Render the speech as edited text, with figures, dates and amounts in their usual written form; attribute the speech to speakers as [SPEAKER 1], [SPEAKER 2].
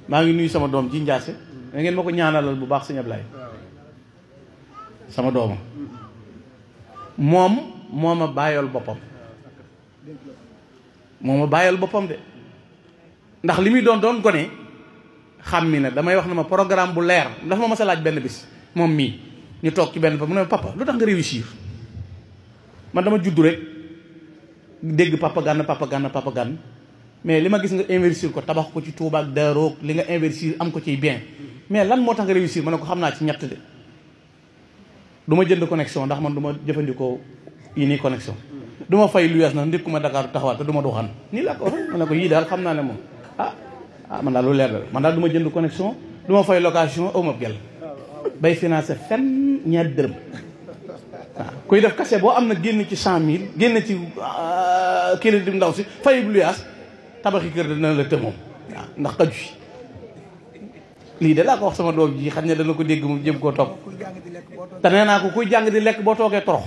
[SPEAKER 1] maa ngi nuyu sama doom ji Njaase da ngeen ma ko ñaanalal bu baax sëñ Ablaye sama dooma moom moo ma bàyyool boppam de ndax li muy doon gone xam mi ne damay wax na ma programme bu leer dafa ma mas a laaj benn bis moom mii ñu toog ci benn mu ne papa lu tax nga réussir man dama juddu rek dégg papa gànn mais li ma gis nga investir ko tabax ko ci Touba ak Daaru li nga investir am ko ciy bien mais lan moo tax nga réussir ma ne ko xam naa ci ñett de du ma jënd connexion ndax man du ma jëfandikoo yi nii connexion du ma fay lu yees na ndikkuma Dakar taxawaat te du ma doxaan nii laa ko waxee ma ne ko yii daal xam naa ne moom man daal lu leer la man daal du ma jënd connexion du ma fay location aw ma gel bay financé fenn ñaar dërëm waaw kuy def kase boo am na génn ci 100 000 génn ci crédit ndaw si fay lu yees tabaxi kër dina la tëmoom waaw ndax xaju fi lii de laa ko wax sama doom ji xam ne dana ko dégg mu jëm koo topp te nee naa ko kuy jàng di lekk boo toogee torox